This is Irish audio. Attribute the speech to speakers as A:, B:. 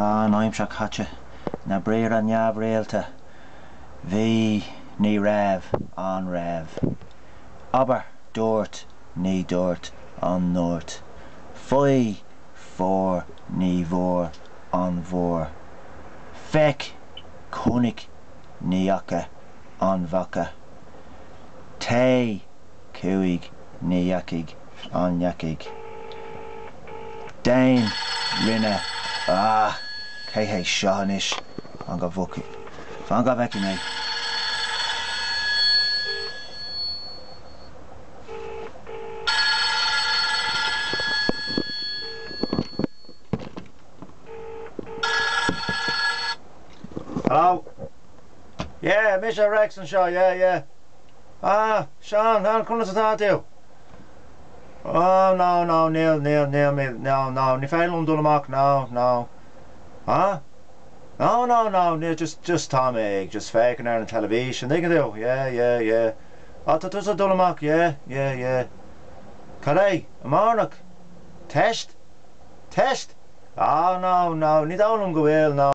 A: An aimsir chaite, na briathra neamhrialta, bhí, ní raibh, an raibh. Abair, dúirt, ní dúirt, an ndúirt. Faigh, fuair, ní bhfuair, an bhfuair. Feic, chonaic, ní fhaca, an bhfaca. Téigh, chuaigh, ní dheachaigh, an ndeachaigh. Déan, rinne, ah, cé hé seo anois? Fan go bhfeicfidh, fan go bhfeicfidh mé. Hello? Yeah, mise Rex anseo, yeah, yeah. Ah, Seán, ah, conas atá tú? Oh, no, no, níl, níl, níl, níl, no, no, ní féidir liom dul amach, no, no. Huh? No, no, no, níl, just, just tá mé ag just féachaint ar an teilifís, an dtuigeann tú? Yeah, yeah, yeah. Ah, tá tusa ag dul amach, yeah, yeah, yeah. Cad é? Amárach? Teist? Teist? Ah, no, no, ní dóigh liom go bhfuil, no.